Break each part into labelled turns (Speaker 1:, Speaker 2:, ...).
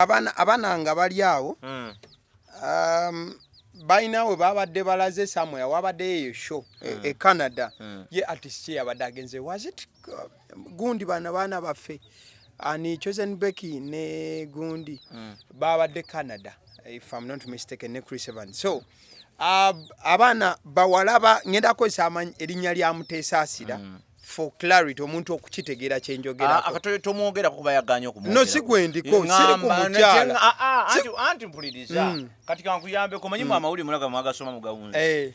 Speaker 1: Abaana nga bali awo, balina we babadde balaze somewhere, wabaddeyo eyo show e Canada. Ye artist ye yabadde agenze, was it gundi, bano baana baffe ani, Chosen Becky ne gundi, babadde Canada if I'm not mistaken, ne Chris Evans. So abaana bawala ngenda kukozesa erinnya lya Muteesaasira for clarity, omuntu okukitegeera kyenjogerako.
Speaker 2: Akatoyo tomwogerako kuba yaganye okumwogerako.
Speaker 1: No, si gwendiko, siri ku
Speaker 2: Ŋŋamba,
Speaker 1: mukyala.
Speaker 2: Anti mpuliriza. Kati kankuyambeko, manyi mu amawulire mulaga mwagasoma mugawunzi.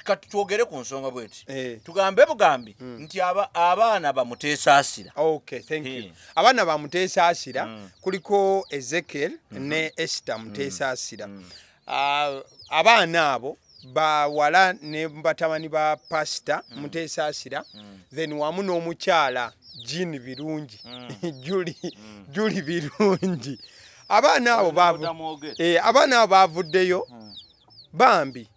Speaker 2: Kati twogere ku nsonga bweti. Tugambe bugambi nti abaana bamuteesaasira.
Speaker 1: Okay, thank you.
Speaker 2: Hey.
Speaker 1: Abaana ba Muteesaasira kuliko Ezekiel ne Esther Muteesaasira. Abaana abo bawala ne batabani ba Pastor Muteesaasira, then wamu n'omukyala Jean Birungi, Julie, Julie Birungi. Abaana abo bavu
Speaker 2: Otamwogera.
Speaker 1: Abaana abo bavuddeyo bambi,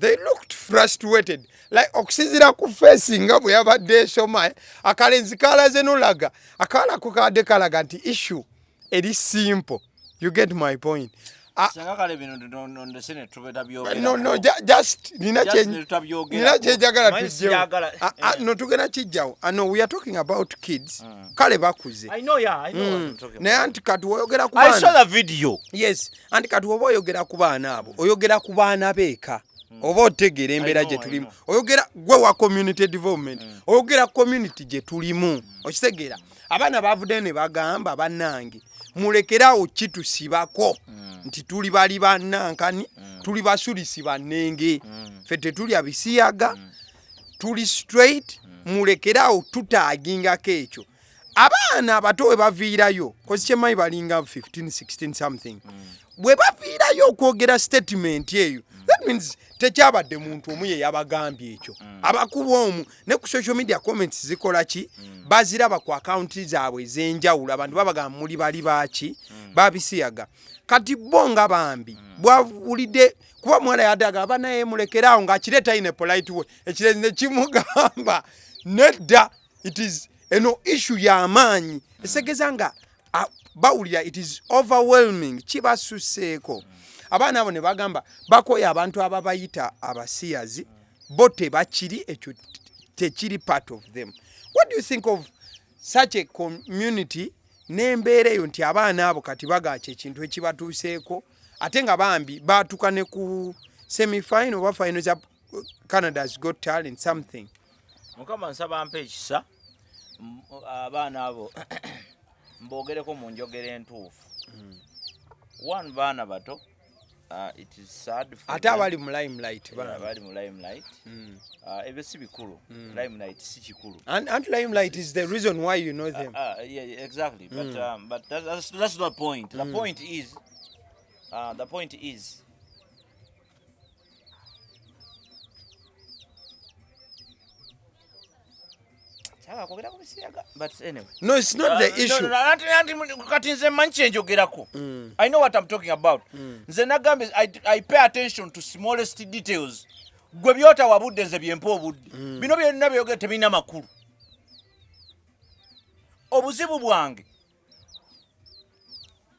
Speaker 1: they looked frustrated, like okusinziira ku face nga bwe yabadde esoma, akalenzi kalaze nolaga akawala ko kabadde kalaga nti issue eri simple, you get my point?
Speaker 2: Singa kale bino ndese ne tubetabyogera.
Speaker 1: No, just nina
Speaker 2: Just ne tutabyogerako.
Speaker 1: nina kyenjagala
Speaker 2: Manyi
Speaker 1: tujjewo.
Speaker 2: siyagala,
Speaker 1: No, tugenda kijjawo. No, we are talking about kids, kale bakuze.
Speaker 2: I know, yeah, I know what I'm talking
Speaker 1: Naye
Speaker 2: about.
Speaker 1: anti kati woyogera ku
Speaker 2: I saw
Speaker 1: baana
Speaker 2: the video.
Speaker 1: Yes, anti kati oba oyogera ku baana abo, oyogera ku baana beeka, oba otegeera embeera
Speaker 2: I know,
Speaker 1: gye
Speaker 2: I
Speaker 1: tulimu.
Speaker 2: know.
Speaker 1: Oyogera gwe wa community development, oyogera community gye tulimu, okitegeera? Abaana bavuddeyo ne bagamba, bannange, mulekerawo kitusibako nti tuli bali bannankani, tuli basulisi bannenge, ffe tetulya bisiyaga, tuli straight, mulekerawo tutaagingako ekyo. Abaana abato we baviirayo, kozi kyemmanyi balinga 15, 16 something, bwe baviirayo okwogera statement eyo, that means tekyabadde muntu omu ye yabagambye ekyo. Abakuba omu ne ku social media comments zikola ki, baziraba ku akawunti zaabwe ez'enjawulo, abantu babagamba muli bali baki, babisiyaga. Kati bo nga bambi bwawulidde kuba muwala yaddaga abanaye mulekeraawo ng'akireeta in a polite way, ekirenzi ne kimugamba nedda, it is eno issue y'amaanyi esegeza nga bawulira it is overwhelming, kibasuseeko. Abaana abo ne bagamba bakoye abantu ababayita abasiyazi, bo tebakiri, ekyo tekiri part of them. What do you think of such a community n'embeera eyo nti abaana abo kati bagaaki ekintu ekibatuuseeko, ate nga bambi batuuka ne ku semifinal oba final za Canada's Got Talent something?
Speaker 2: Mukama nsaba mpa ekisa, abaana abo mbogereko mu njogera entuufu. One, baana bato, it is sad for
Speaker 1: Ate
Speaker 2: them.
Speaker 1: abali mu limelight
Speaker 2: Yeah,
Speaker 1: bambi.
Speaker 2: Abali mu limelight. Ebyo si bikulu, limelight si kikulu.
Speaker 1: And limelight is the reason why you know them.
Speaker 2: Yeah, exactly. But that's not the point. The point is, saagala kwogera ku bisiyaga, but anyway.
Speaker 1: No, it's not the
Speaker 2: No,
Speaker 1: issue.
Speaker 2: No, anti kati nze mmanyi kyenjogerako. I know what I'm talking about. Nze nagambye I pay attention to smallest details. Gwe byotawa budde, nze byempa obudde. Bino byonna byogera tebirina makulu. Obuzibu bwange,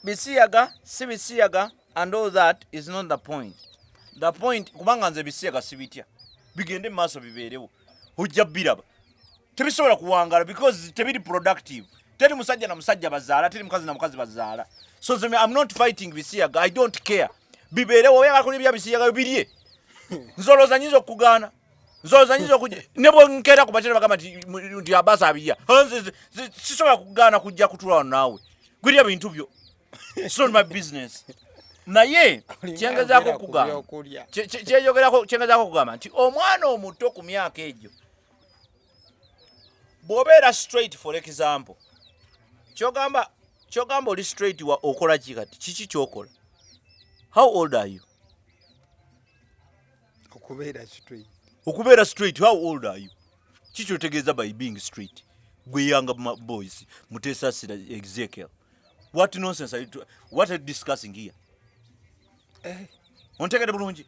Speaker 2: bisiyaga si bisiyaga and all that is not the point. The point, kubanga nze bisiyaga sibitya, bigende mu maaso, bibeerewo, ojja biraba tebisobola kuwangala because tebiri productive. Teri musajja na musajja bazaala, teri mukazi na mukazi bazaala. So nze I'm not fighting bisiyaga, I don't care, bibeerewo. Oyagala kulya bya bisiyaga, birye. Nzolooza nyinza okugaana, nzolooza nyinza okuja ne bwenkeera ku bakira bagamba nti Abasa abirya. Nze sisobola kugaana kujja kutula wano naawe gwirya bintu byo. It's not my business. Naye kyengezaako
Speaker 1: Oyogera ku
Speaker 2: okugamba
Speaker 1: byokulya.
Speaker 2: Kyengezaako okugamba nti omwana omuto ku myaka egyo, bw'obeera straight, for example, kyogamba oli straight wa okola ki? Kati kiki kyokola? How old are you?
Speaker 1: Okubeera straight?
Speaker 2: Okubeera straight, how old are you? Kiki kyotegeeza by being straight? Gwe young boys, Muteesasira Ezekiel, what nonsense are you, what are you discussing here?
Speaker 1: Eh.
Speaker 2: Ontegede bulungi?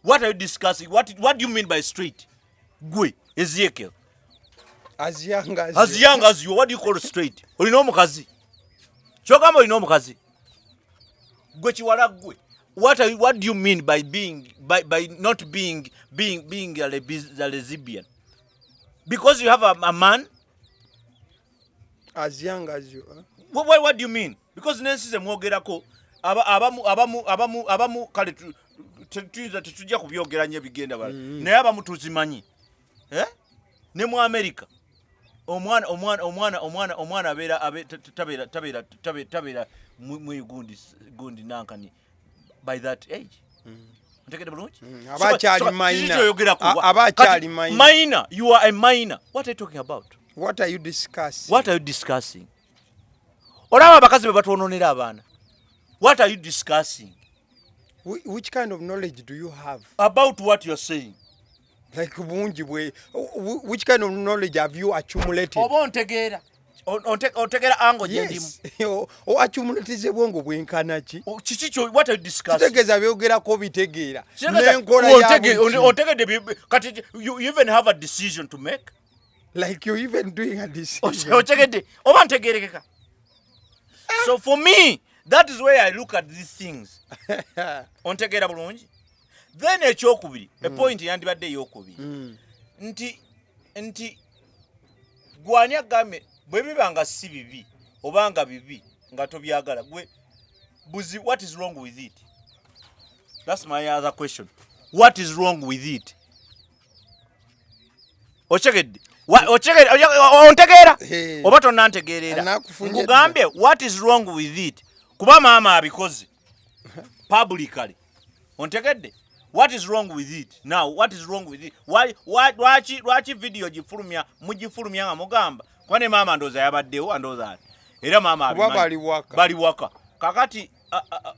Speaker 2: What are you discussing? What do you mean by straight? Gwe Ezekiel.
Speaker 1: As young as
Speaker 2: As
Speaker 1: you.
Speaker 2: young as you, what do you call straight? Olina omukazi? Kyogamba olina omukazi gwe kiwala gwe. What do you mean by being by not being a lesbian? Because you have a man
Speaker 1: As young as you are.
Speaker 2: What do you mean? Because nensi ze mwogerako abamu abamu abamu abamu kale tuyinza tetujja kubyogera nnyo ebigenda bala, naye abamu tuzimanyi, eh? Ne mu America omwana omwana omwana omwana omwana abeera tabeera tabeera tabeera tabeera mu gundi gundi nankani by that age. Ntegedde bulungi?
Speaker 1: Aba akyali minor.
Speaker 2: Kyoyogerako
Speaker 1: Aba akyali minor.
Speaker 2: Minor, you are a minor. What are you talking about?
Speaker 1: What are you discussing?
Speaker 2: What are you discussing? Olaba abakazi be batwononera abaana. What are you discussing?
Speaker 1: Which kind of knowledge do you have?
Speaker 2: About what you're saying.
Speaker 1: Like bungi bwe which kind of knowledge have you accumulated?
Speaker 2: Oba ontegeera? Ontegeera ango gye ndimu?
Speaker 1: Yes. O accumulatize bwongo bwenkana ki?
Speaker 2: Kiki kyo? What are you discussing?
Speaker 1: Kitegeeza byogerako bitegeera
Speaker 2: Kitegeeza
Speaker 1: n'enkola ya buli kimu.
Speaker 2: Ontegedde kati you even have a decision to make.
Speaker 1: Like you even doing a decision.
Speaker 2: Otegedde oba ntegerekeka? So for me, that is where I look at these things. Ontegeera bulungi? Then ekyokubiri, e point yandibadde eyokubiri nti gwani agambye bwe biba nga si bibi oba nga bibi nga tobyagala gwe buzi? What is wrong with it? That's my other question. What is wrong with it? Okyegedde? Ontegeera
Speaker 1: Hey.
Speaker 2: oba tonnantegeerera?
Speaker 1: Nakufunye.
Speaker 2: Nkugambye, what is wrong with it? Kuba maama abikoze publicly. Ontegedde? What is wrong with it now? What is wrong with it? Lwaki video gifulumya, mugifulumya nga mugamba kuba ne maama ndowooza yabaddewo, andowooza ati era maama
Speaker 1: Kuba
Speaker 2: abimanyi.
Speaker 1: bali waka.
Speaker 2: Bali waka. Kakati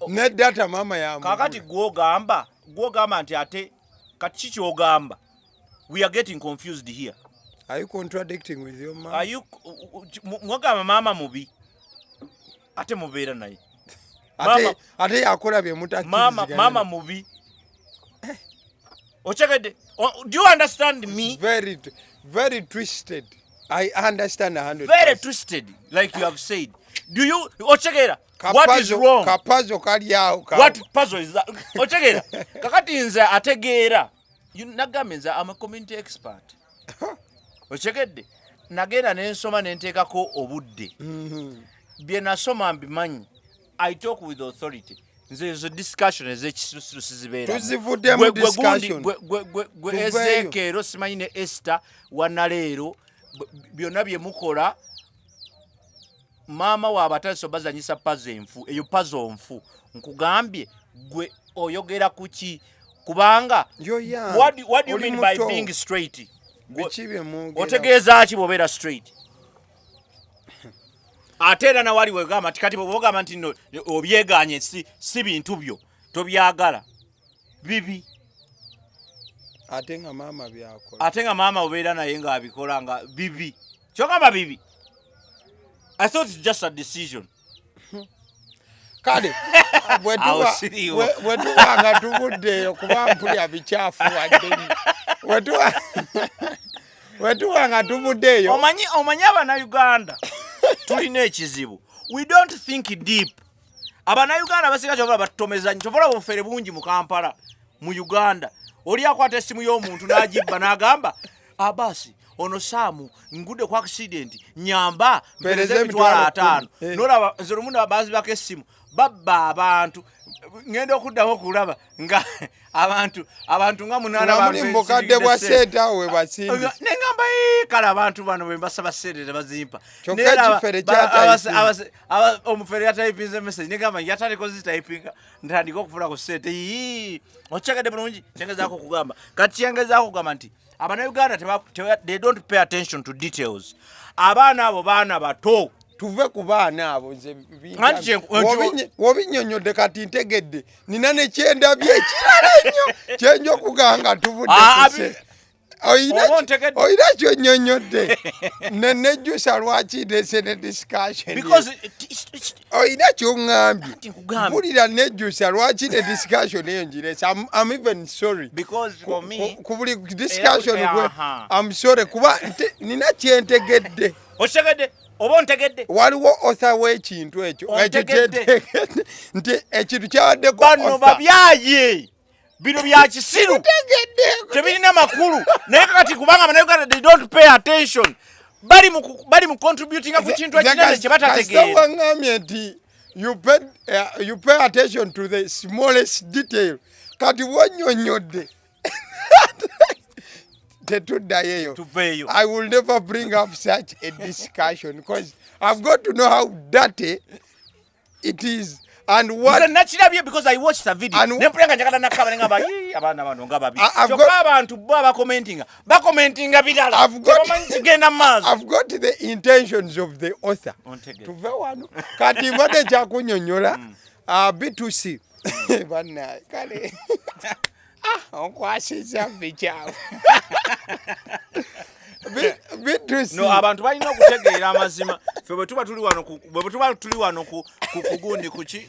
Speaker 1: Ne data maama ya
Speaker 2: kakati gwogamba nti ate kati ki kyogamba? We are getting confused here.
Speaker 1: Are you contradicting with your mom?
Speaker 2: Are you mwogamba maama mubi ate mubeera naye?
Speaker 1: Ate ate yakola bye
Speaker 2: maama
Speaker 1: mutakkiriziganya.
Speaker 2: Maama mubi. Okyegedde? Do you understand me?
Speaker 1: Very very twisted. I understand 100.
Speaker 2: Very twisted, like you have said. Do you okyegera what is wrong?
Speaker 1: Kapazo kali awo
Speaker 2: What puzzle is that? Okyegera? Kakati nze ategeera. Nagambye nze am a community expert. Okyegedde? Nagenda nensoma nenteekako obudde. Bye nasoma mbimanyi. I talk with authority. Nze ezo discussion ez'ekisirusiru sizibeeramu.
Speaker 1: Tuzivuddemu discussion.
Speaker 2: Gwe
Speaker 1: Tuveeyo.
Speaker 2: Ezekeero simanyi ne Esther wanaleero byonna bye mukola, maama waabwe atandise obazanyisa puzzle enfu. Eyo puzzle nfu. Nkugambye, gwe oyogera ku ki? Kubanga
Speaker 1: You're young.
Speaker 2: what do you
Speaker 1: Oli
Speaker 2: mean by
Speaker 1: muto.
Speaker 2: being straight?
Speaker 1: Biki bye mwogera?
Speaker 2: Otegeeza ki bw'obeera straight? Ate era nawali wegamba nti kati bw'ogamba nti no obyeganye, si bintu byo, tobyagala, bibi.
Speaker 1: Ate nga maama byakola.
Speaker 2: Ate nga maama obeera naye ng'abikola nga bibi. Kyogamba bibi? I thought it's just a decision.
Speaker 1: Kale bwe
Speaker 2: Awo siriiwo.
Speaker 1: bwe tuba nga tuvuddeeyo, kuba mpulya bikyafu wadde bwe tuba nga tuvuddeeyo.
Speaker 2: Omanyi abannayuganda tulina ekizibu, we don't think deep. Abannayuganda basinga kyovola batutomeza nnyo. Kyovola obufere bungi mu Kampala, mu Uganda. Oli akwata essimu y'omuntu n'agibba n'agamba, "Abasi ono Saamu ngudde ku accident, nyamba mpereze
Speaker 1: Mpereze
Speaker 2: emitwalo
Speaker 1: emitwalo
Speaker 2: 50."
Speaker 1: 10.
Speaker 2: Nolaba nze lumu bazibako essimu, babba abantu. Ngenda okuddamu okulaba nga abantu nga munaana
Speaker 1: Nga muli mu bukadde bwa
Speaker 2: sente.
Speaker 1: sente awo we basindise.
Speaker 2: Neŋamba, "Ee, kale abantu bano bwe mbasaba sente tebazimpa."
Speaker 1: Kyokka
Speaker 2: Naye laba,
Speaker 1: ekifere kyatayipinga.
Speaker 2: omufere yatayipinze message, negamba yatandika ozitayipinga, ntandika okufuna ku sente. Yii, okyegedde bulungi kyengezaako okugamba? Kati kyengezaako okugamba nti abannayuganda they don't pay attention to details. Abaana abo baana bato.
Speaker 1: Tuve ku baana abo, nze
Speaker 2: Anti
Speaker 1: wobinnyonnyodde kati ntegedde. Nina nekyendabye ekirala ennyo kyenja okugamba nga tuvudde
Speaker 2: Ah,
Speaker 1: ku se. Olina kyonnyonnyodde nenejjusa lwaki ndese ne discussion. Olina kyoŋŋambye, mpulira nejjusa lwaki ne discussion eyo ngirese. I'm even sorry ku buli discussion gwe. I'm sorry kuba nina kyentegedde.
Speaker 2: Okitegedde oba ontegedde?
Speaker 1: Waliwo author w'ekintu ekyo. Ekyo kyentegedde nti ekintu kyabaddeko.
Speaker 2: Bano babyaye, bino bya kisiru, tebirina makulu. Naye kakati kubanga Bannayuganda, they don't pay attention, bali mu contributinga ku kintu ekinene kye batategeera.
Speaker 1: Waŋŋambye nti you pay attention to the smallest detail. Kati wonnyonnyodde, tetuddayo eyo.
Speaker 2: Tuveeyo.
Speaker 1: I will never bring up such a discussion because I've got to know how dirty it is and what.
Speaker 2: Nze nakirabye because I watched the video nempulira nga njagala nakaba, nengamba, "Abaana bano nga babi." Kyokka abantu bo abakomentinga bakomentinga birala, tebamanyi kigenda mu maaso.
Speaker 1: I've got the intentions of the author. Tuve wano. Kati mbadde kyakunyonyola B2C bannaye. Kale onkwasiza bikyamu. B2C.
Speaker 2: No, abantu balina okutegeera amazima. Ffe bwe tuba tuli wano bwe tuba tuli wano ku kugundi kuki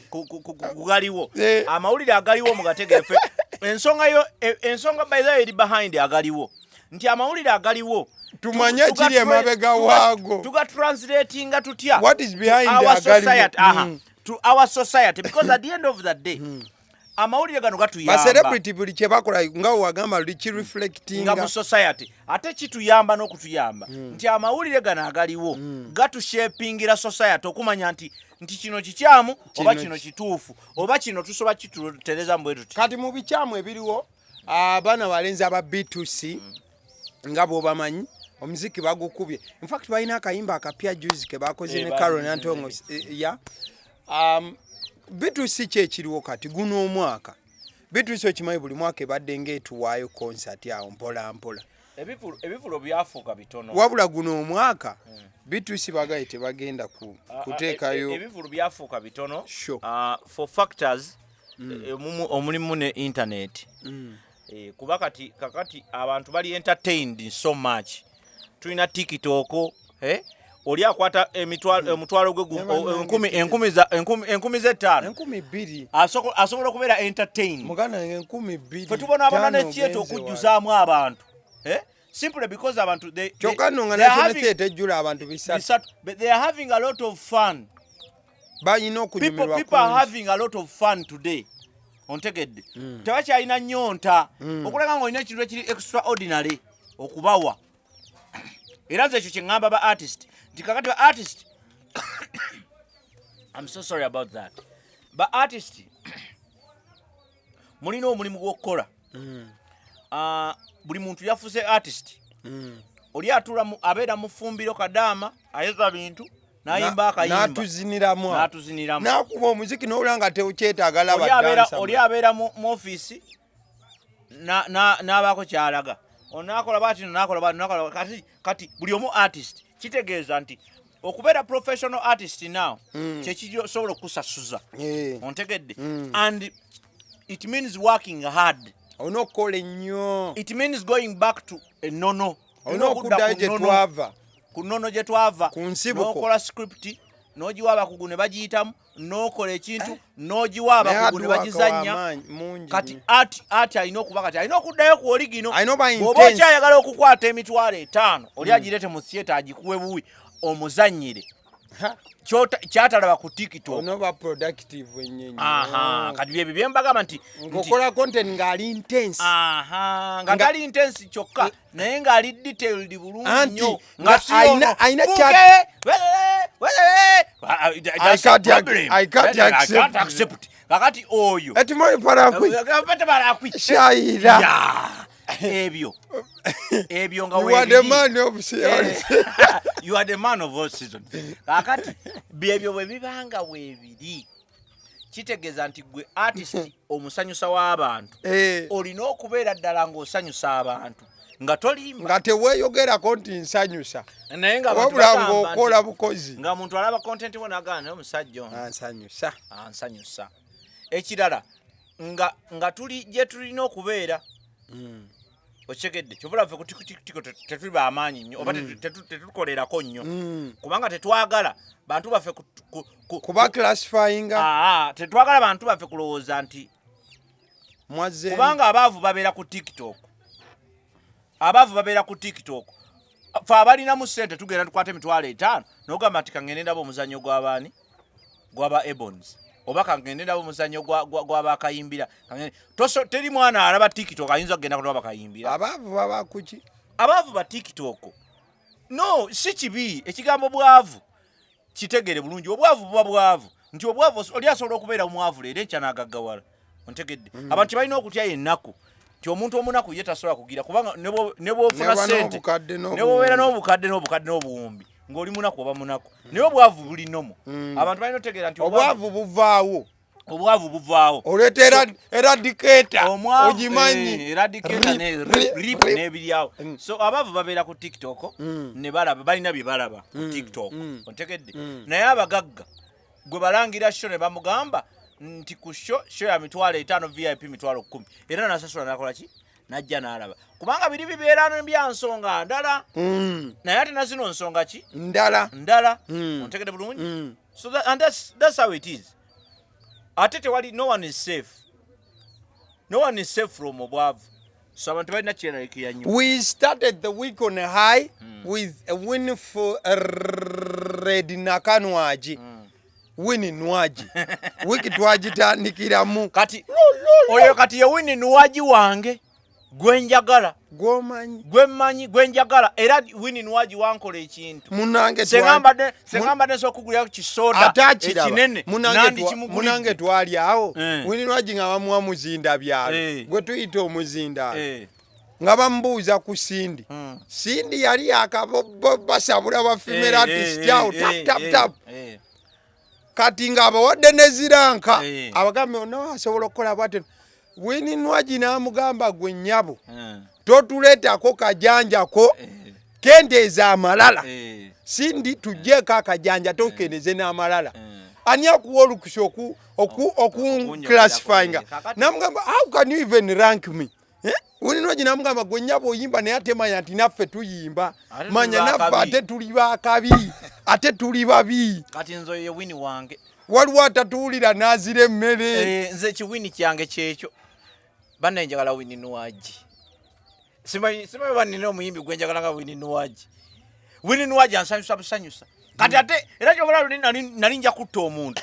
Speaker 2: kugaliwo amawulire agaliwo mugategeere. Ffe ensonga yo ensonga by the way eri behind agaliwo nti amawulire agaliwo
Speaker 1: Tumanye ekiri emabega waago.
Speaker 2: Tugatranslatinga tutya
Speaker 1: What is behind
Speaker 2: to our
Speaker 1: agaliwo?
Speaker 2: society, aha, to our society, because at the end of the day amawulire gano gatuyamba.
Speaker 1: Bacelebrity buli kye bakola, nga wagamba luli,
Speaker 2: Nga
Speaker 1: kireflectinga
Speaker 2: mu society. Ate kituyamba n'okutuyamba nti amawulire gano agaliwo gatushapingira society okumanya nti kino kikyamu oba
Speaker 1: Kino
Speaker 2: kino kituufu oba kino tusobola kitutereza mbwe tuti.
Speaker 1: Kati mu bikyamu ebiriwo, abaana balenzi aba B2C nga bw'obamanyi, omuziki bagukubye. Infact balina akayimba akapya juzi ke bakoze ne Carol Nantongo. Ya B2C kyekiriwo kati guno omwaka. B2C okimanyi buli mwaka ebadde ngaetuwaayo concert awo mpola mpola.
Speaker 2: Ebivvulu byafuuka bitono.
Speaker 1: Wabula guno omwaka B2C bagaye tebagenda kuteekayo.
Speaker 2: Ebivvulu byafuuka bitono
Speaker 1: Sure.
Speaker 2: For factors omulimu ne internet. Kuba kati kakati abantu bali entertained so much. Tulina TikTok, eh? Oli akwata omutwalo gwe
Speaker 1: Ne bannange
Speaker 2: enkumi z'ettaano
Speaker 1: 2000.
Speaker 2: Asobola okubeera entertained.
Speaker 1: Muganda wange, 2000.
Speaker 2: Fe tubonaabona
Speaker 1: Ttaano
Speaker 2: ne theatre
Speaker 1: ogenze.
Speaker 2: okujjuzaamu abantu, eh? Simply because abantu
Speaker 1: Kyokka nno nga
Speaker 2: they are
Speaker 1: National
Speaker 2: having
Speaker 1: Theatre ejjula abantu 300.
Speaker 2: 300, but they are having a lot of fun.
Speaker 1: Balina okunyumirwa
Speaker 2: People are
Speaker 1: kungi.
Speaker 2: having a lot of fun today, ontegedde? Tebakyalina nnyonta okulaga nga olina ekintu ekiri extraordinary okubawa. Era nze ekyo kyeŋŋamba ba artist nti kakati ba artist, I'm so sorry about that, ba artist mulina omulimu gw'okukola. Ah, buli muntu yafuuse artist. Oli atula abeera mu ffumbiro kadaama, ayoza bintu, n'ayimba akayimba.
Speaker 1: N'atuziniramu awo.
Speaker 2: N'atuziniramu.
Speaker 1: N'akuba omuziki n'owulira nga tekyetaaga laba dancer.
Speaker 2: Oli abeera mu ofiisi n'abaako kyalaga, onakola bwati, nakola bwati, nakola. Kati buli omu artist. Kitegeeza nti okubeera professional artist now kyekisobola okukusasuza. Ontegedde? And it means working hard.
Speaker 1: Olina okukola ennyo.
Speaker 2: It means going back to ennono.
Speaker 1: Olina okuddayo gye twava.
Speaker 2: Ku nnono gye twava.
Speaker 1: Ku nsibuko.
Speaker 2: N'okola script, n'ogiwa abakugu ne bagiyitamu, n'okola ekintu, n'ogiwa
Speaker 1: Naye
Speaker 2: abakugu ne
Speaker 1: hard work
Speaker 2: bagizannya.
Speaker 1: w'amaanyi, mungi
Speaker 2: Kati
Speaker 1: nnyo.
Speaker 2: art alina okuba, kati alina okuddayo ku original.
Speaker 1: Alina okuba
Speaker 2: Bw'oba
Speaker 1: intense.
Speaker 2: okyayagala okukwata 50,000, oli agireete mu theatre agikuwe buwi omuzannyire.
Speaker 1: Ha,
Speaker 2: Kyatalaba ku TikTok.
Speaker 1: Olina oba productive ennyo ennyo.
Speaker 2: Aha, kati byebyo byembagamba nti
Speaker 1: Ng'okola content ng'ali intense.
Speaker 2: Aha, nga tali intense kyokka, naye ng'ali detailed bulungi
Speaker 1: Anti,
Speaker 2: nnyo.
Speaker 1: nga
Speaker 2: Si
Speaker 1: alina
Speaker 2: ono, "Buke, welele, welele." Ah, ah, that's
Speaker 1: I
Speaker 2: a
Speaker 1: can't
Speaker 2: problem.
Speaker 1: I can't
Speaker 2: I
Speaker 1: accept.
Speaker 2: can't accept. Kakati oyo
Speaker 1: Etimoi parakwi.
Speaker 2: Patabalakwi.
Speaker 1: Shayira.
Speaker 2: Ya, ebyo nga
Speaker 1: You are the
Speaker 2: weebiri.
Speaker 1: man of seasons.
Speaker 2: You are the man of all seasons. Kakati byebyo bwe bibanga weebiri, kitegeeza nti gwe artist omusanyusa w'abantu olina okubeera ddala ng'osanyusa abantu nga tolimba.
Speaker 1: Nga teweeyogerako nti nsanyusa.
Speaker 2: Naye nga abantu
Speaker 1: Wabula
Speaker 2: bagamba
Speaker 1: ng'okola bukozi.
Speaker 2: Nga muntu alaba content wo nagamba, "Naye omusajja ono
Speaker 1: Ansanyusa.
Speaker 2: ansanyusa." Ekirala nga tuli gye tulina okubeera. Okitegedde? Kyova ffe ku TikTok tetuli bamaanyi nnyo oba tetukolerako nnyo, kubanga tetwagala bantu baffe
Speaker 1: kuba classifyinga.
Speaker 2: Aa, tetwagala bantu baffe kulowooza nti
Speaker 1: mwazze.
Speaker 2: Kubanga abaavu babeera ku TikTok, abaavu babeera ku TikTok. Fe abalinamu ssente tugenda tukwata 50,000 nogamba nti kangende ndaba omuzannyo gw'abaani, gw'aba Ebonies, oba kangende ndaba omuzannyo gw'abakayimbira. Teri mwana alaba TikTok ayinza okugenda kulaba bakayimbira.
Speaker 1: Abaavu baba kuki?
Speaker 2: Abaavu ba TikTok. No, si kibi ekigambo bwavu, kitegere bulungi. Obwavu buba bwavu, nti obwavu oli asobola okubeera omwavu leero, enkya n'agaggawala. Ontegedde? Abantu tebalina okutya ennaku, nti omuntu omunaku ye tasobola kugira, kubanga ne bw'ofuna
Speaker 1: Neba
Speaker 2: sente
Speaker 1: n'obukadde
Speaker 2: ne bw'obeera n'obukadde n'obukadde n'obuwumbi ng'oli munaku oba munaku, naye obwavu buli nomo. Abantu balina otegeera nti
Speaker 1: obwavu buvaawo.
Speaker 2: Obwavu buvaawo.
Speaker 1: Oleeta eradicator.
Speaker 2: Omwavu
Speaker 1: ogimanyi.
Speaker 2: Eradicator
Speaker 1: Rip,
Speaker 2: ne
Speaker 1: rip,
Speaker 2: rip
Speaker 1: rip.
Speaker 2: N'ebiryawo. So abaavu babeera ku TikTok ne balaba, balina bye balaba ku TikTok. Ontegedde? Naye abagagga gwe balangira show ne bamugamba nti ku show ya 50,000, VIP 10,000, era nasasula nakola ki, najja n'alaba, kubanga biri bibeera bya nsonga ndala. Naye ate nazino nsonga ki?
Speaker 1: Ndala.
Speaker 2: Ndala. Ontegedde bulungi? So that, and that's how it is. Ate tewali, no one is safe, no one is safe from obwavu. So abantu balina kyeraliikirira nnyo.
Speaker 1: We started the week on a high with a win for Red Nakanwagi. Winnie Nwagi. Wiki twagitandikiramu.
Speaker 2: Kati oyo kati ye Winnie Nwagi wange gwe njagala.
Speaker 1: Gwomanyi.
Speaker 2: Gwe mmanyi, gwe njagala. Era Winnie Nwagi wankola ekintu.
Speaker 1: Munange
Speaker 2: Senga mbadde nsobola okugulira kisoda
Speaker 1: ate akiraba.
Speaker 2: ekinene,
Speaker 1: Munange
Speaker 2: nandi
Speaker 1: munange
Speaker 2: kimugulidde.
Speaker 1: twali awo. Winnie Nwagi nga bamuwa muzinda byalo. Gwe tuyita omuzindaalo. Nga bamubuuza ku Cindy. Cindy yali yakabasabula ba female artist awo, tap tap tap. Kati ng'abawadde ne ziranka, abagambe ono asobola okukola bw'atyo. Winnie Nwagi n'amugamba, gwe nnyabo, totuleetako kajanjako, kendeeza amalala. Cindy tuggyeeko akajanja, tokendeze n'amalala. Ani akuwa olukusa okunclassifyinga?
Speaker 2: Kakati-
Speaker 1: Namugamba, how can you even rank me? Eh? Winnie Nwagi namugamba, gwe nnyabo oyimba, naye ate manya nti naffe tuyimba.
Speaker 2: Ate
Speaker 1: manya
Speaker 2: tuli
Speaker 1: naffe
Speaker 2: bakabi.
Speaker 1: Ate tuli bakabi, ate tuli babi.
Speaker 2: Kati nze oyo ye Winnie wange.
Speaker 1: Waliwo atatuwulira n'azira emmere.
Speaker 2: Eh, nze ekiwini kyange kyekyo. Bannaye, njagala Winnie Nwagi. Simanyi oba nina omuyimbi gwe njagala nga Winnie Nwagi. Winnie Nwagi ansanyusa busanyusa. Kati ate era kyobola luli nali nja kutta omuntu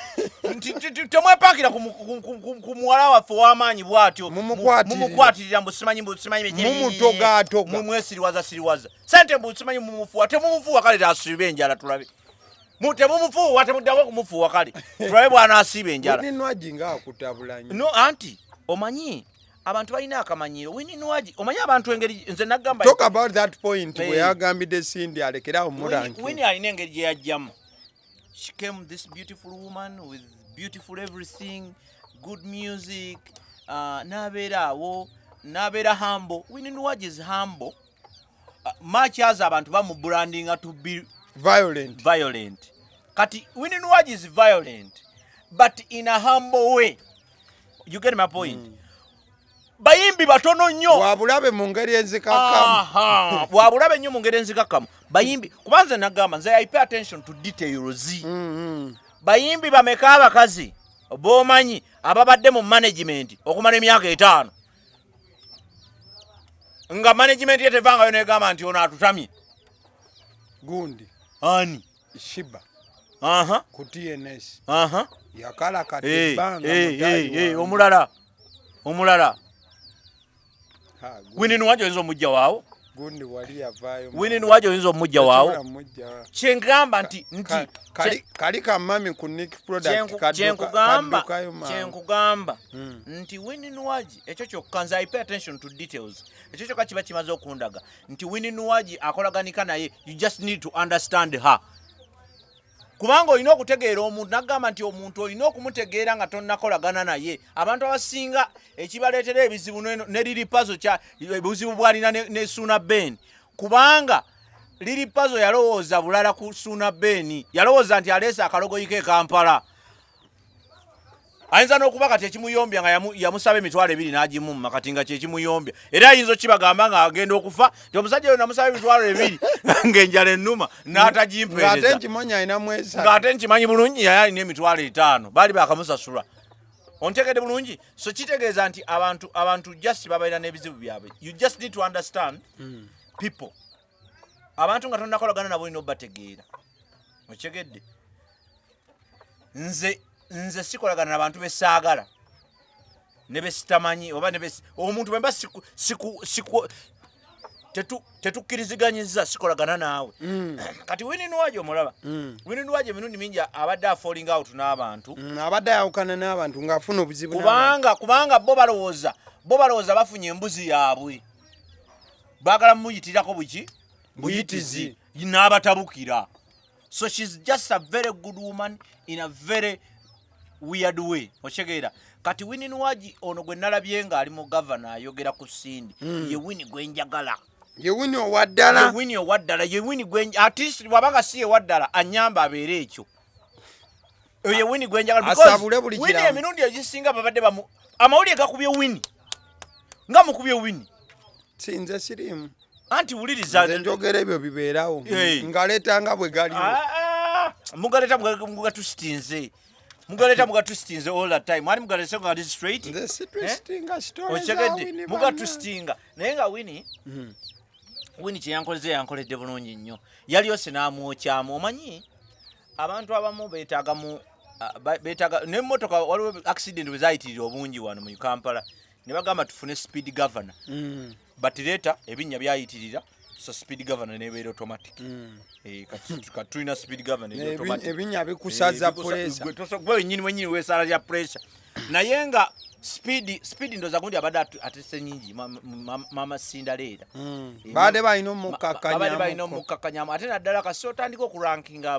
Speaker 2: nti temwepaakira ku muwala waffe ow'amaanyi bw'atyo.
Speaker 1: Mumukwatirira.
Speaker 2: Mumukwatirira mbu simanyi, mbu simanyi
Speaker 1: Mumutogaatoga.
Speaker 2: Mwesiriwaza siriwaza sente, mbu simanyi mumufuuwa. Temumufuuwa, kale tasiiba enjala tulabe. Temumufuuwa, temuddamu okumufuuwa, kale tulabe bw'anaasiiba enjala.
Speaker 1: Winnie Nwagi ng'akutabula nnyo.
Speaker 2: No, anti omanyi abantu balina akamanyiro. Winnie Nwagi, omanyi abantu engeri nze nagamba
Speaker 1: Talk about that point
Speaker 2: Eh.
Speaker 1: bwe yagambidde Cindy alekerawo muranki.
Speaker 2: Winnie alina engeri gye yajjamu. She came, this beautiful woman with beautiful everything, good music, n'abeera awo, n'abeera humble. Winnie Nwagi is humble, much as abantu bamubrandinga to be
Speaker 1: violent.
Speaker 2: Violent. Kati Winnie Nwagi is violent but in a humble way. You get my point? Bayimbi batono nnyo.
Speaker 1: Wabulabe mu ngeri enzikakkamu.
Speaker 2: Aha, wabulabe nnyo mu ngeri enzikakkamu. Bayimbi, kuba nze nagamba, nze I pay attention to details. Bayimbi bameka abakazi b'omanyi ababadde mu management okumala emyaka 50 nga management ye tevangayo negamba nti ono atutamye?
Speaker 1: Gundi.
Speaker 2: Ani?
Speaker 1: Sheebah. Ku TNS. Yakalakata ebbanga mutayi wange.
Speaker 2: Omulala, omulala.
Speaker 1: Ha,
Speaker 2: Winnie Nwagi oyinza omujja waawo?
Speaker 1: Gundi wali yavaayo.
Speaker 2: Winnie Nwagi oyinza omujja waawo?
Speaker 1: Tosobola mujja.
Speaker 2: Kyengamba nti
Speaker 1: Kali kamami ku Nick Product
Speaker 2: kyenkugamba
Speaker 1: kaddukayo mangu.
Speaker 2: Kyenkugamba nti Winnie Nwagi, ekyo kyokka, nze I pay attention to details, ekyo kyokka kiba kimaze okundaga nti Winnie Nwagi akolaganika naye. You just need to understand her, kubanga olina okutegeera omuntu. Nagamba nti omuntu olina okumutegeera nga tonnakolagana naye. Abantu abasinga ekibaleetera ebizibu ne Lil Pazo kya obuzibu bwalina ne Suuna Ben, kubanga Lil Pazo yalowooza bulala ku Suuna Ben. Yalowooza nti aleese akalogoyi ke Kampala. Ayinza n'okuba kati ekimuyombya nga yamusaba 20,000 n'agimumma, kati nga kyekimuyombya, era ayinza okibagamba nga agenda okufa nti omusajja oyo namusaba 20,000 ng'enjala ennuma n'atagimpeereza.
Speaker 1: Ng'ate nkimanyi alina mwesa.
Speaker 2: Ng'ate nkimanyi bulungi yali alina 50,000, baali bakamusasula. Ontegedde bulungi? So kitegeeza nti abantu just babalina n'ebizibu byabwe. You just need to understand people. Abantu nga tonnakolagana nabo olina obategeera. Okitegedde? Nze sikolagana n'abantu besaagala ne besitamanyi oba ne omuntu bwe mba siku, tetukkiriziganyiza, sikolagana naawe. Kati Winnie Nwagi omulaba, Winnie Nwagi emirundi mingi abadde afalling out n'abantu.
Speaker 1: Abadde ayawukana n'abantu ng'afuna obuzibu n'abantu.
Speaker 2: Kubanga bo balowooza bafunye embuzi yaabwe, baagala mumuyitirako buki?
Speaker 1: Buyitizi.
Speaker 2: N'abatabukira. So she's just a very good woman in a very weird way. Okitegeera? Kati Winnie Nwagi ono gwe nalabye ng'ali mu gavana ayogera ku Cindy, ye Winnie gwe njagala.
Speaker 1: Ye Winnie owaddala.
Speaker 2: Ye Winnie owaddala, ye Winnie gwe, at least bw'abanga si ye waddala, anyamba abeere ekyo. Oyo ye Winnie gwe njagala because
Speaker 1: Asabule buli
Speaker 2: Winnie
Speaker 1: kiramu.
Speaker 2: Emirundi egisinga babadde bamu amawulire gakubye Winnie nga mukubye Winnie.
Speaker 1: Sinze siriimu.
Speaker 2: Anti wuliriza.
Speaker 1: Nze njogera ebyo bibeerawo.
Speaker 2: Hey.
Speaker 1: Ngaleeta nga bwe galiwo.
Speaker 2: Ah, ah, mugaleeta mugatwisitinze, mugaleeta mugatwisitinze all the time. Ani mugalese nga ali straight?
Speaker 1: Nze sitwisitinga story za
Speaker 2: Okitegedde?
Speaker 1: Winnie.
Speaker 2: Mugatwisitinga, naye nga Winnie kyeyankoleze yankoledde bulungi nnyo. Yali ose n'amwokyamu. Omanyi abantu abamu beetaaga mu beetaaga nemmotoka. Waliwo accident bwe zayitirira obungi wano mu Kampala, ne bagamba tufune speed governor. But later ebinnya byayitirira, so speed governor nebeera automatic. Kati tulina speed governor eri automatic.
Speaker 1: Ebinnya bikusaza
Speaker 2: Eh,
Speaker 1: pressure.
Speaker 2: Gwe wenyini weesala lya pressure, naye nga speed ndoza gundi abadde atese nyingi mama Cinderella.
Speaker 1: Baadde balina
Speaker 2: Babadde balina
Speaker 1: omukakkanyamu.
Speaker 2: Omukakkanyamu, ate naddala kasi otandika okurankinga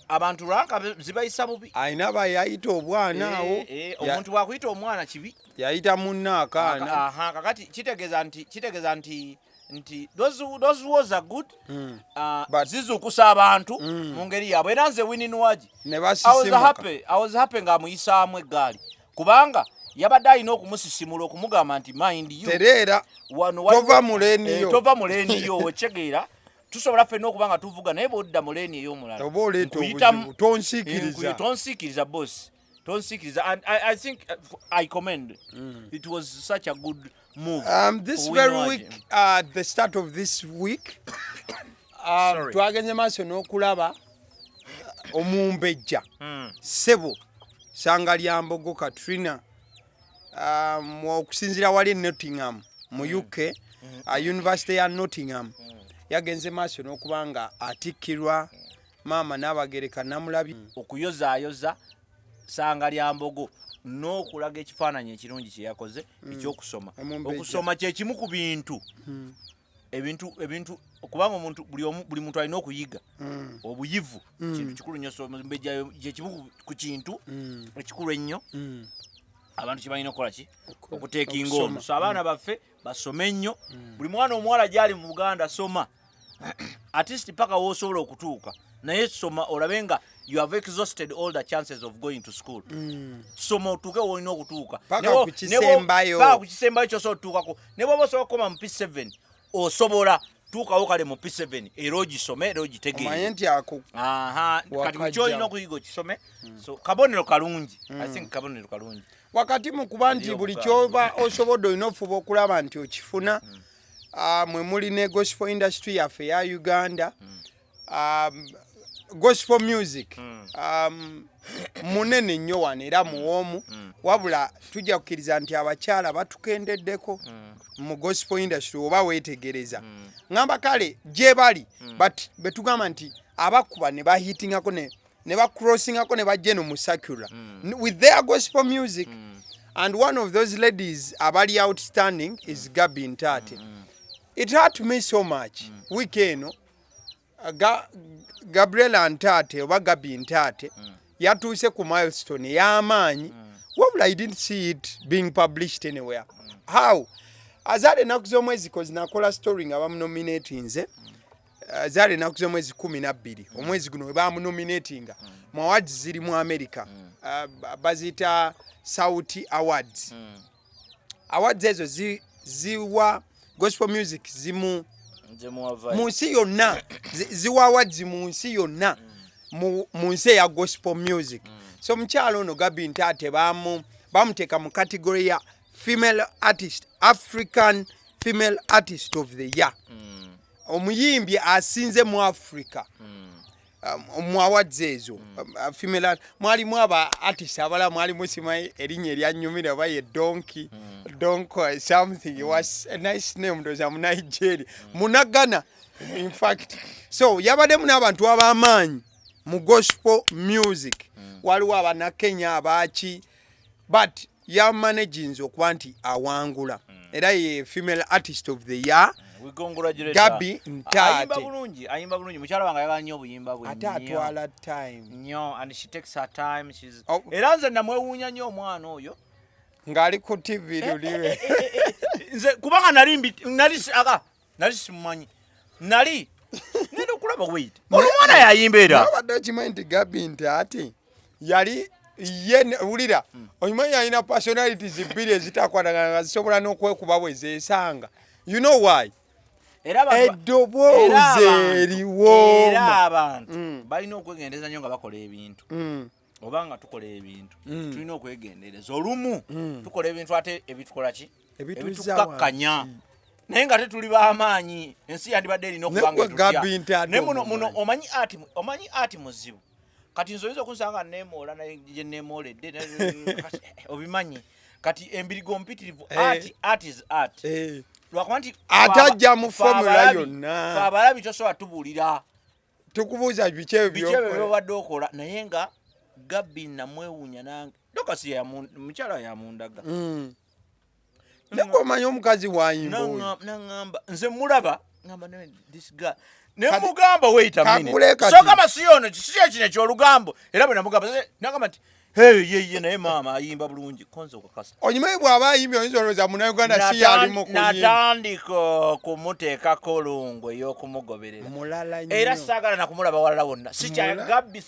Speaker 2: abantu rank zibayisa bubi.
Speaker 1: Alina bayayita obwana awo.
Speaker 2: Omuntu bwakuyita omwana kibi.
Speaker 1: Yayita munne akaana.
Speaker 2: Aha, kakati kitegeeza nti those wars are good. Zizuukusa abantu mu ngeri yaabwe. Era nze Winnie Nwagi
Speaker 1: Ne
Speaker 2: I was
Speaker 1: basisimuka.
Speaker 2: happy, I was happy ng'amuyisaamu eggaali, kubanga yabadde alina okumusisimula, okumugamba nti mind you,
Speaker 1: Tereera.
Speaker 2: Wano
Speaker 1: Tova mu lane yo.
Speaker 2: Tova mu lane yo. Okitegeera? Tusobola ffenna okuba nga tuvuga, naye bw'odda mu lane ey'omulala,
Speaker 1: Oba oleeta obuzibu, tonsiikiriza.
Speaker 2: Tonsiikiriza boss, tonsiikiriza. And I think I commend, it was such a good move
Speaker 1: This
Speaker 2: for
Speaker 1: very
Speaker 2: Winnie
Speaker 1: week,
Speaker 2: Nwagi.
Speaker 1: The start of this week,
Speaker 2: Sorry.
Speaker 1: twagenze maaso n'okulaba omumbejja ssebo Sanga Lyambogo Katrina, okusinziira wali e Nottingham mu UK, University ya Nottingham, yagenze maaso n'okuba nga atikkirwa maama Naabagereka namulabye.
Speaker 2: Okuyozaayoza Sanga Lyambogo n'okulaga ekifaananyi ekirungi kye yakoze ekyokusoma.
Speaker 1: Omumbejja.
Speaker 2: Okusoma kyekimu ku bintu ebintu kubanga omuntu buli muntu alina okuyiga. Obuyivu kintu kikulu nnyo. So omumbejja kyekimu ku kintu ekikulu ennyo abantu kye balina okukola ki? Okuteekinga
Speaker 1: Okusoma.
Speaker 2: ono. So abaana baffe basome nnyo. Buli mwana omuwala gyali mu Buganda, soma at least paka w'osobola okutuuka, naye soma olabe nga you have exhausted all the chances of going to school. Soma otuuke woolina okutuuka.
Speaker 1: Paka ku kisembayo.
Speaker 2: Paka ku kisembayo kyosobola otutuukako. Ne bwoba osobola okukoma mu P7, osobola tuukawo kale mu P7, era ogisome era
Speaker 1: Omanye
Speaker 2: ogitegeere.
Speaker 1: Nti ako
Speaker 2: Aha, kati
Speaker 1: Wakajja.
Speaker 2: kyolina okuyiga okisome. So kabonero kalungi, I think kabonero kalungi.
Speaker 1: Wakati mu kuba nti
Speaker 2: Eri
Speaker 1: buli
Speaker 2: Obuganda.
Speaker 1: kyoba osobodde olina ofuba okulaba nti okifuna. Mwe muli ne gospel industry yaffe eya Uganda, gospel music munene nnyo wano era muwoomu, wabula tujja kukkiriza nti abakyala batukendeddeko mu gospel industry. Oba weetegereza, ŋŋamba kale gye bali, but betugamba nti abakuba ne bahitingako ne bacrossingako ne bajja eno mu secular with their gospel music, and one of those ladies abali outstanding is Gabi Ntate. It hurt me so much week eno, Gabriela Ntate oba Gabi Ntate yatuuse ku milestone ey'amaanyi, wabula I didn't see it being published anywhere. How azaala ennaku z'omwezi, cause nakola story nga bamunominatinze. Zaali ennaku z'omwezi 12 omwezi guno we bamunominatinga mu awards ziri mu America. Baziyita Sauti Awards. Awards ezo ziwa gospel music zimu
Speaker 2: Nze muwavayo.
Speaker 1: Mu nsi yonna, ziwa awards mu nsi yonna, mu nsi eya gospel music. So omukyalo ono Gabi Ntate bamuteeka mu category ya female artist, African female artist of the year, omuyimbi asinze mu Africa. Mu awards ezo, female mwalimu aba artist abalala, mwalimu simanyi erinnya eryanyumira oba ye Donki Donk something, was a nice name, ndowooza mu Nigeria, munagana in fact. So yabaddemu n'abantu ab'amaanyi mu gospel music. Waliwo abanakenya abaki, but yamanaginze okuba nti awangula, era ye female artist of the year.
Speaker 2: We congratulate
Speaker 1: Gabi
Speaker 2: her.
Speaker 1: Ntate.
Speaker 2: Ayimba bulungi, ayimba bulungi. Mukyala wange ayagala nnyo obuyimba bwe.
Speaker 1: Ate
Speaker 2: nnyo.
Speaker 1: atwala time.
Speaker 2: Nnyo, and she takes her time. She's
Speaker 1: Oh.
Speaker 2: Era nze namwewuunya nnyo omwana oyo.
Speaker 1: Ng'ali ku TV luliwe.
Speaker 2: Nze kubanga nali nali nali simumanyi, nali ngenda okulaba, wait, olwo omwana yayimba era.
Speaker 1: Abadde okimanyi nti Gabi Ntate yali ye wulira, okimanyi alina personalities bbiri ezitakwatagana nga zisobola n'okwekuba bwe zeesanga. You know why?
Speaker 2: Era
Speaker 1: Eddoboozi eriwooma.
Speaker 2: Era abantu balina okwegendereza nnyo nga bakola ebintu, oba nga tukola ebintu, tulina okwegendereza. Olumu tukola ebintu ate ebitukola ki?
Speaker 1: Ebituzza
Speaker 2: Ebitukakkanya,
Speaker 1: wansi.
Speaker 2: Naye nga tetuli b'amaanyi, ensi yandibadde erina okuba nga
Speaker 1: Gwe
Speaker 2: etutya.
Speaker 1: Gabi Ntate
Speaker 2: Naye muno
Speaker 1: omumanyi.
Speaker 2: omanyi ati muzibu. Kati nze oyinza okunsanga nga neemoola, naye gye neemooledde kati, obimanyi kati embirigo mpitirivu. Art is art. Lwakuba nti
Speaker 1: Ate ajja mu
Speaker 2: ffe
Speaker 1: formula yonna.
Speaker 2: Ffe abalabi tosobola tubuulira
Speaker 1: Tukubuuza biki ebyo
Speaker 2: biki ebyo
Speaker 1: byokola.
Speaker 2: Byobadde okola, naye nga Gabi namwewuunya nange Dokasi mukyala yamundaga.
Speaker 1: Naye omanyi omukazi wayimba oyo.
Speaker 2: Naŋŋamba nze mulaba ŋŋamba, "Ne, this guy," ne
Speaker 1: Kati-
Speaker 2: mugamba, "Wait a minute."
Speaker 1: Kakule kati.
Speaker 2: So gamba si ono, si ekino ekyolugambo. Era bwe namugamba nagamba nti, "Hey, ye ye, naye maama ayimba bulungi." Konze okakasa.
Speaker 1: Okimanyi bw'aba ayimbye oyinza olowooza Munnayuganda si yali mu kuyimba.
Speaker 2: Natandika okumuteekako lungu ey'okumugoberera.
Speaker 1: Mulala nnyo.
Speaker 2: Era saagala nakumulaba walala wonna.
Speaker 1: Mulala.
Speaker 2: Gabbi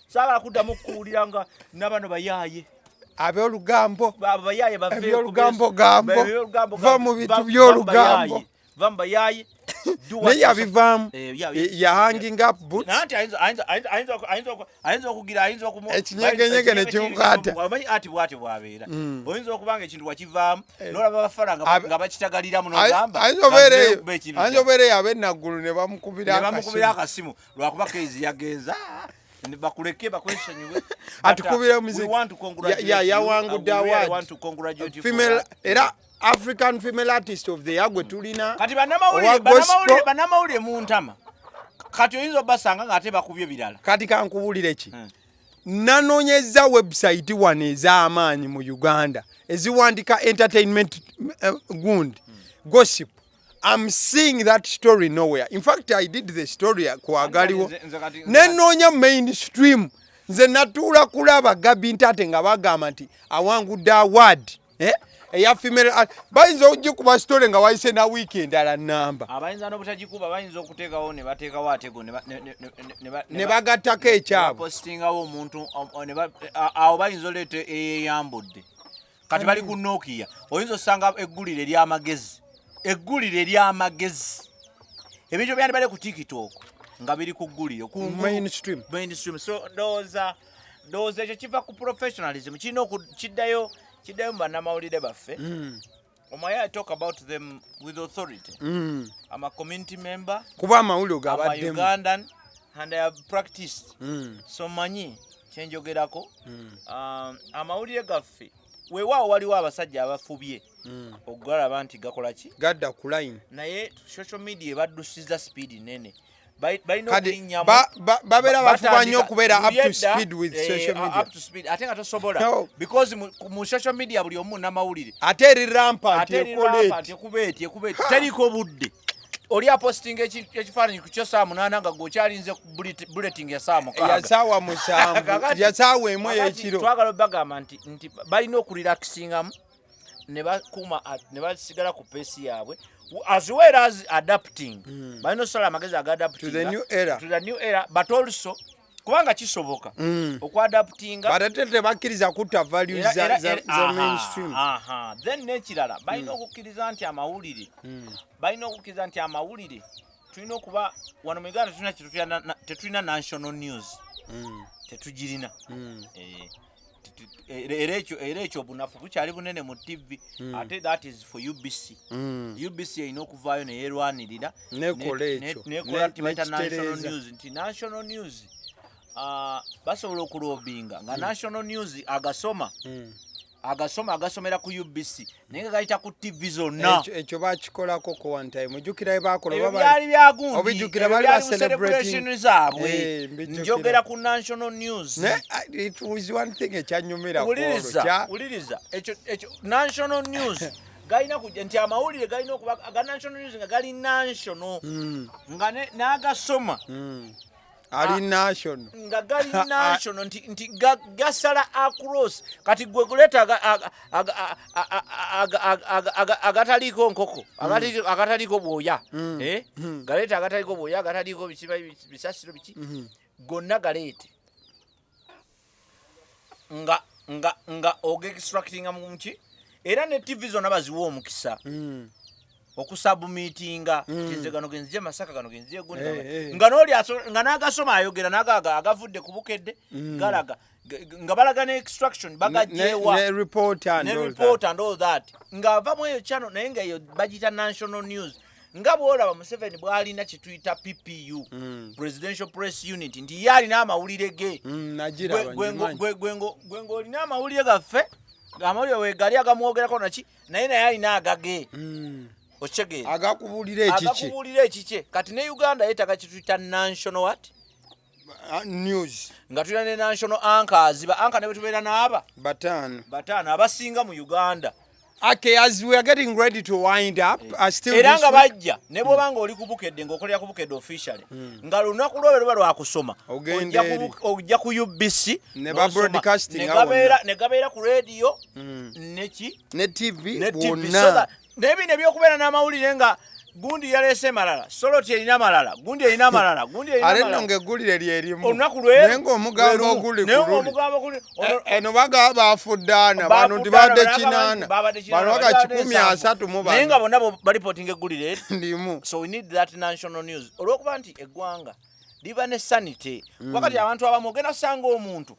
Speaker 2: saagala kuddamu kuwulira nga nabano bayaaye.
Speaker 1: Ab'olugambo.
Speaker 2: Abo bayaaye bave.
Speaker 1: Eby'olugambo gambo.
Speaker 2: Eby'olugambo
Speaker 1: Va
Speaker 2: gambo.
Speaker 1: mu bintu
Speaker 2: Va
Speaker 1: by'olugambo.
Speaker 2: mu bayaaye. Va mu bayaaye. Do what
Speaker 1: Naye
Speaker 2: you're
Speaker 1: yabivaamu.
Speaker 2: Eh,
Speaker 1: Ya hanging up boots.
Speaker 2: Naye nti ayinza okugira, ayinza okumu
Speaker 1: Ekinyegenyege ne kimukwata.
Speaker 2: Omanyi ati bwati bwabeera, oyinza okuba nga ekintu wakivaamu n'olaba bafala nga bakitagaliramu n'ogamba,
Speaker 1: Ayinza obeera eyo
Speaker 2: "Kaze ekintu
Speaker 1: ayinza obeera eyo ab'enaggulu ne bamukubira
Speaker 2: ne bamukubira
Speaker 1: akasimu.
Speaker 2: akasimu lwakuba kezi yagenza. Ne bakuleke bakwesonyiwe.
Speaker 1: Atukubire
Speaker 2: But,
Speaker 1: music.
Speaker 2: we want to congratulate
Speaker 1: Yawangudde
Speaker 2: you. We really
Speaker 1: award.
Speaker 2: want to congratulate you for
Speaker 1: Female
Speaker 2: that.
Speaker 1: era African female artist of the year gwe tulina.
Speaker 2: Kati bannamawulire
Speaker 1: Owa gospel.
Speaker 2: bannamawulire mu ntama kati oyinza obasanga ng'ate bakubye birala.
Speaker 1: Kati kankubuulire ki? Nanoonyezza website wano ez'amaanyi mu Uganda eziwandika entertainment, gundi gossip. I'm seeing that story nowhere. In fact, I did the story ku agaliwo.
Speaker 2: Nze kati-
Speaker 1: Nenoonya mainstream. Nze natuula kulaba Gabi Ntate nga bagamba nti awangudde award, eh? Eya female bayinza okugikuba story nga wayise na wiiki endala namba.
Speaker 2: Abayinza n'obutagikuba, bayinza okuteekawo ne bateekawo atego
Speaker 1: Ne bagattako ekyabwe.
Speaker 2: Postingawo omuntu awo bayinza oleeta eyeyambudde. Kati bali ku Nokia, oyinza osanga eggulire ery'amagezi, eggulire ery'amagezi, ebintu byandibadde ku TikTok nga biri ku ggulire
Speaker 1: Mainstream.
Speaker 2: Mainstream. So ndowooza ekyo kiva ku professionalism, kirina kiddayo mu bannamawulire baffe. Omanyi, I talk about them with authority. I'm a community member.
Speaker 1: Kuba amawulire
Speaker 2: I'm a
Speaker 1: gabaddemu.
Speaker 2: Ugandan and I have practiced. So manyi kyenjogerako. Amawulire gaffe weewaawo waliwo abasajja abafubye okugalaba nti gakola ki?
Speaker 1: Gadda ku line.
Speaker 2: Naye social media ebaddusiza speed nene. Balina
Speaker 1: Kati
Speaker 2: okulinnyamu.
Speaker 1: babeera bafuba nnyo okubeera up to
Speaker 2: Luli edda,
Speaker 1: speed with social media.
Speaker 2: Up to speed ate nga tosobola
Speaker 1: No.
Speaker 2: because mu social media buli omu namawulire.
Speaker 1: Ate eri rampant.
Speaker 2: Ate eri
Speaker 1: ekola
Speaker 2: rampant,
Speaker 1: eti.
Speaker 2: ekuba eti, ekuba eti, teriko budde. Oli apostinga ekifaananyi ku kyo saa 8 nga gweokyalinze ku bulletin ya saa 6.
Speaker 1: Ya saawa 7. Ya saawa 1
Speaker 2: Kakati
Speaker 1: ey'ekiro.
Speaker 2: twagala obagamba nti balina okurelaxingamu ne bakuuma ne basigala ku pace yaabwe. As well as adapting, balina okusala amagezi aga
Speaker 1: To the new era.
Speaker 2: To the new era, but also kubanga kisoboka okuadaptinga.
Speaker 1: But ate tebakkiriza kutta values za mainstream.
Speaker 2: Aha. Then n'ekirala, balina okukkiriza nti amawulire, balina okukkiriza nti amawulire tulina okuba wano mu Uganda tulina tetulina national news. Tetugirina. Era ekyo obunafu bukyali bunene mu TV. Ate that is for UBC. UBC erina okuvaayo neyerwanirira.
Speaker 1: Nekola ekyo.
Speaker 2: Nekola nti bayita national
Speaker 1: Nekitereeza.
Speaker 2: news, nti national news, basobola okulobinga nga national news agasoma, agasoma, agasomera ku UBC, naye nga gayita ku TV zonna.
Speaker 1: Ekyo bakikolako ko one time, ojjukira bye bakola?
Speaker 2: Ebyo
Speaker 1: Oba
Speaker 2: byali byagundi.
Speaker 1: Obijjukira,
Speaker 2: Ebyo
Speaker 1: bali
Speaker 2: byali
Speaker 1: ba
Speaker 2: mu
Speaker 1: celebrating.
Speaker 2: celebration zaabwe.
Speaker 1: Mbijjukira.
Speaker 2: Njogera ku national news.
Speaker 1: Ne, it was one thing ekyanyumira ku olwo.
Speaker 2: Wuliriza, wuliriza, ekyo national news galina kujja nti amawulire galina okuba aga national news nga gali national, nga n'agasoma
Speaker 1: Ali national.
Speaker 2: Nga gali national, nti gasala across. Kati gwe kuleeta agataliiko nkoko, agataliiko bwoya, eh? Galeeta agataliiko bwoya, agataliiko bisiba, bisasiro biki, gonna galeete nga ogeextractinga muki. Era ne TV zonna baziwa omukisa okusubmitinga nti nze gano genzije Masaka, gano genzije gundi, nga n'oli nga n'agasoma ayogera n'agaga agavudde ku Bukedde, galaga nga balaga ne extraction bagagyewa.
Speaker 1: Ne report and
Speaker 2: Ne
Speaker 1: all
Speaker 2: report
Speaker 1: that.
Speaker 2: and all that, ng'avamu eyo channel, naye nga eyo bagiyita national news, nga bw'olaba Museveni bw'alina kye tuyita PPU, Presidential Press Unit, nti ye alina amawulire ge.
Speaker 1: Nagiraba, ngimanyi.
Speaker 2: Gwe ng'olina amawulire gaffe, amawulire wegali agamwogerako naki, naye alina agage. Okitegeera?
Speaker 1: Agakubuulira ekiki.
Speaker 2: Agakubuulira ekikye. Kati ne Uganda yeetaaga kituyita national what?
Speaker 1: News.
Speaker 2: Nga tulina ne national anchors, ba anchor ne bwe tubeera n'aba
Speaker 1: bataano.
Speaker 2: Bataano abasinga mu Uganda.
Speaker 1: Okay, as we are getting ready to wind up, still
Speaker 2: Era
Speaker 1: this
Speaker 2: nga
Speaker 1: week,
Speaker 2: bajja ne bw'oba nga oli ku Bukedde, ng'okolera ku Bukedde officially, nga lunaku lwobe luba lwakusoma,
Speaker 1: Ogenda eri.
Speaker 2: ojja ku UBC
Speaker 1: Ne ba
Speaker 2: n'osoma.
Speaker 1: broadcasting
Speaker 2: Ne
Speaker 1: awo wonna.
Speaker 2: Ne gabeera ku radio neki
Speaker 1: ne TV
Speaker 2: ne TV, so
Speaker 1: bwonna.
Speaker 2: that naye bino ebyokubeera n'amawulire nga gundi yaleese malala, soloti erina malala, gundi erina malala, gundi erina
Speaker 1: Ate nno
Speaker 2: malala.
Speaker 1: ng'eggulire lyerimu.
Speaker 2: Olunaku lwe
Speaker 1: Naye ng'omugambo
Speaker 2: lwe lumu.
Speaker 1: oguli
Speaker 2: Naye
Speaker 1: ku luli.
Speaker 2: ng'omugambo guli
Speaker 1: Eno bagaba bafudde ana, bano nti
Speaker 2: Bafudde
Speaker 1: badde
Speaker 2: ana,
Speaker 1: 80,
Speaker 2: babadde 80,
Speaker 1: bano baga
Speaker 2: babadde
Speaker 1: 130 mu
Speaker 2: 70. Naye nga
Speaker 1: bano.
Speaker 2: bonna balipotinga eggulire eri.
Speaker 1: Ndimu.
Speaker 2: So we need that national news, olwokuba nti eggwanga liba ne sanity. Wakati abantu abamu ogenda kusanga omuntu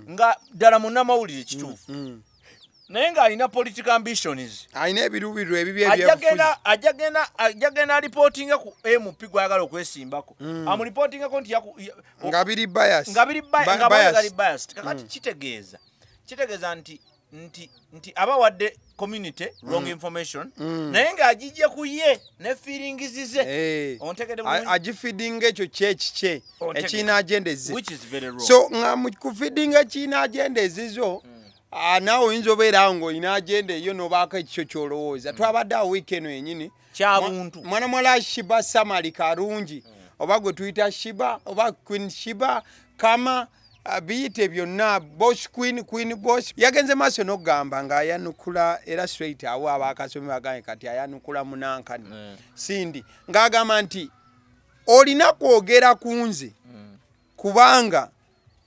Speaker 2: nga ddala munnamawulire kituufu, naye ng'alina political ambitions.
Speaker 1: Alina ebiruubirwa ebibi
Speaker 2: Ajja
Speaker 1: ebyobufuzi.
Speaker 2: Genda alipootinga ku MP gwayagala okwesimbako, amulipootingako nti
Speaker 1: Nga biri bias.
Speaker 2: Nga biri nga
Speaker 1: bias.
Speaker 2: gali biased. Kakati kitegeeza nti abawadde community wrong information, naye ng'agijje ku ye ne feelings ze. Ontegedde bulungi?
Speaker 1: Agifeedinga ekyo kyekikye
Speaker 2: Ontegedde.
Speaker 1: ekirina agenda ezze.
Speaker 2: Which is very wrong.
Speaker 1: So nga mu kufeedinga ekirina agenda ezizo, naawe oyinza obeera ng'olina agenda eyo n'obaako ekikyo ky'olowooza. Twabadde awo wiiki eno yennyini.
Speaker 2: Kya buntu.
Speaker 1: Mwana mwala Sheebah Samali Karungi, oba gwe tuyita Sheebah oba Queen Sheebah kama, biyite byonna, Boss Queen, Queen Boss, yagenze maaso n'okugamba ng'ayanukula era straight awo abakasomi bagambye kati ayanukula munankani Cindy, ng'agamba nti olina kwogera ku nze kubanga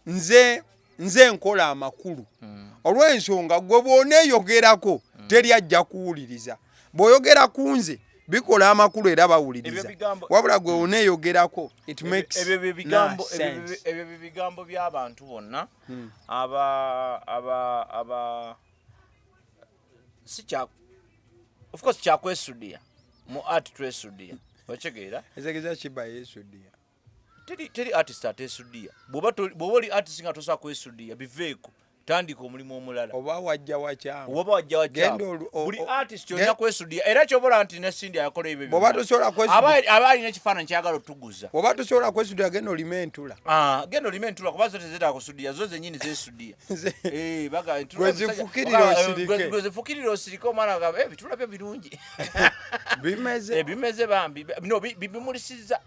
Speaker 1: nze nkola amakulu, olw'ensonga gwe bw'oneeyogerako teri ajja kuwuliriza. Bw'oyogera ku nze bikola amakulu era bawuliriza.
Speaker 2: Ebyo bigambo-
Speaker 1: Wabula gwe oneeyogerako, it makes
Speaker 2: Ebyo bye bigambo
Speaker 1: no sense.
Speaker 2: Ebyo bye bigambo by'abantu bonna aba si kya, of course kyakwesudiya mu art, twesudiya, okitegeera?
Speaker 1: Ezegeza Sheebah yeesudiya.
Speaker 2: Teri artist ateesudiya. Bw'oba oli artist nga tosobola kwesudiya, biveeko, tandika omulimu omulala.
Speaker 1: Oba wajja wakyamu.
Speaker 2: Oba wajja
Speaker 1: Genda
Speaker 2: wakyamu. Buli artist olina kwesudiya, era kyobola nti ne Cindy akola ebyo
Speaker 1: Bw'oba
Speaker 2: byonna.
Speaker 1: tosobola kwesudiya,
Speaker 2: Aba alina ekifaananyi kyagala otuguza.
Speaker 1: Bw'oba tosobola kwesudiya, genda olime entula.
Speaker 2: Ah, genda olime entula, kuba zo tezeetaaga kusudiya, zo zennyini zeesudiya. Eh,
Speaker 1: Gwe zifukirira osirike.
Speaker 2: Gwe zifukirira osirike, omwana agamba, "Eh, bitula byo birungi."
Speaker 1: Bimeze.
Speaker 2: Eh, bimeze bambi. No, bimulisiza.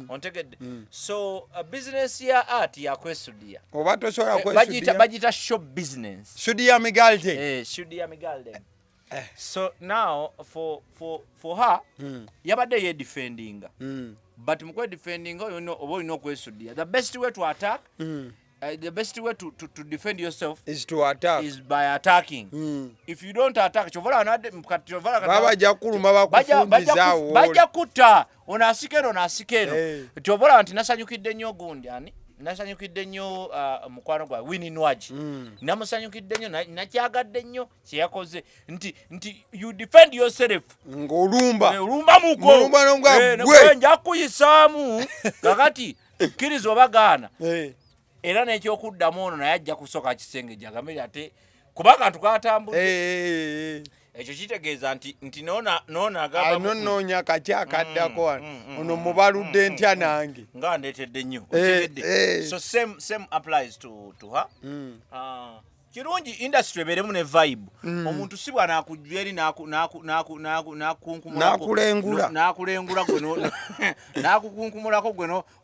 Speaker 2: Ontegedde? So business ya art yakwesudiya.
Speaker 1: Oba tosobola
Speaker 2: Eh, bagiyita
Speaker 1: kwesudiya,
Speaker 2: bagiyita show business.
Speaker 1: Sudiya migalte.
Speaker 2: Eh, sudiya migalde. So now for her, yabadde yedefendinga, but mu kwedefendinga oba olina okwesudira. The best way to attack, the best way to defend yourself
Speaker 1: is to attack.
Speaker 2: Is by attacking. If you don't attack, kyovola kati kyovola
Speaker 1: Baba bajja kuluma, bakufungiza.
Speaker 2: Bajja kutta ono asika eno, ono asika eno. Kyovola nti nasanyukidde nnyo gundi ani, nasanyukidde nnyo mukwano gwa Winnie Nwagi. Namusanyukidde nnyo, nakyagadde nnyo kyeyakoze nti you defend yourself.
Speaker 1: Ng'olumba.
Speaker 2: Olumba muko.
Speaker 1: Mulumba n'omugamba,
Speaker 2: Eh,
Speaker 1: "Gwe."
Speaker 2: ne nja kuyisaamu kakati, kkiriza oba gaana. Era n'ekyokuddamu ono naye ajja kusooka kisenge agambe ate kuba akantu katambudde. Ekyo kitegeeza nti noona agamba
Speaker 1: Anonoonya kaki akaddako wano, ono mubaludde ntya nange.
Speaker 2: Nga ndeetedde nnyo. Okitegedde? So same applies to her. Ah, kirungi industry ebeeremu ne vibe. Omuntu si bw'anaakujja eri n'akunkumulako
Speaker 1: N'akulengula.
Speaker 2: N'akulengula gwe n'akukunkumulako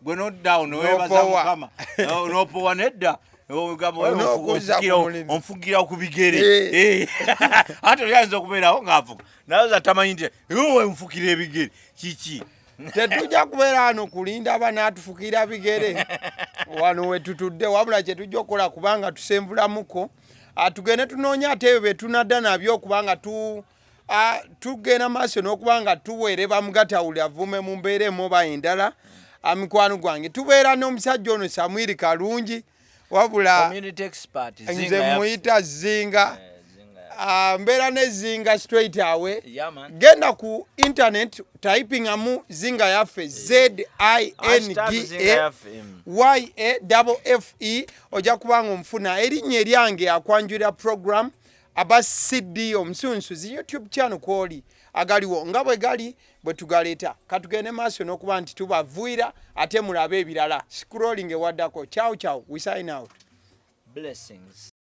Speaker 2: gwe noddawo noweebaza
Speaker 1: N'opowa.
Speaker 2: Mukama. N'opowa nedda. Ogamba,
Speaker 1: Olina okuzza ku mulimu.
Speaker 2: Onfugira ku bigere. Ate oli ayinza okubeerawo ng'avuga nayoza tamanyi nti iwe nfukira ebigere kiki.
Speaker 1: Tetujja kubeera wano kulinda banaatufukira bigere wano wetutudde, wabula kyetujja okukola kubanga tusenvulamuko, tugende tunoonye ate ebyo bye tunadda nabyo, kubanga tugenda maaso n'okuba nga tuweereba mugatawuli avume mu mbeera emu oba endala. Mikwano gwange, tubeera n'omusajja ono Samwiri Kalungi, wabula
Speaker 2: Community expert.
Speaker 1: nze
Speaker 2: Zinga yaffe.
Speaker 1: muyita Zinga.
Speaker 2: Eh, Zinga yaffe.
Speaker 1: Mbeera ne Zinga straight away.
Speaker 2: Yeah, man.
Speaker 1: Genda ku internet, typingamu Zinga Yaffe, z i n
Speaker 2: Hashtag
Speaker 1: g
Speaker 2: Zinga
Speaker 1: a
Speaker 2: Yaffe.
Speaker 1: Y A F E, ojja kubanga omufuna. Erinnya eryange akwanjulira program aba CD Omusunsuzi YouTube channel kwoli agaliwo nga bwe gali bwe tugaleeta. Katugende maaso n'okuba nti tubavuira ate mulabe ebirala. Scrolling ewaddako. Ciao ciao, we sign out.
Speaker 2: Blessings.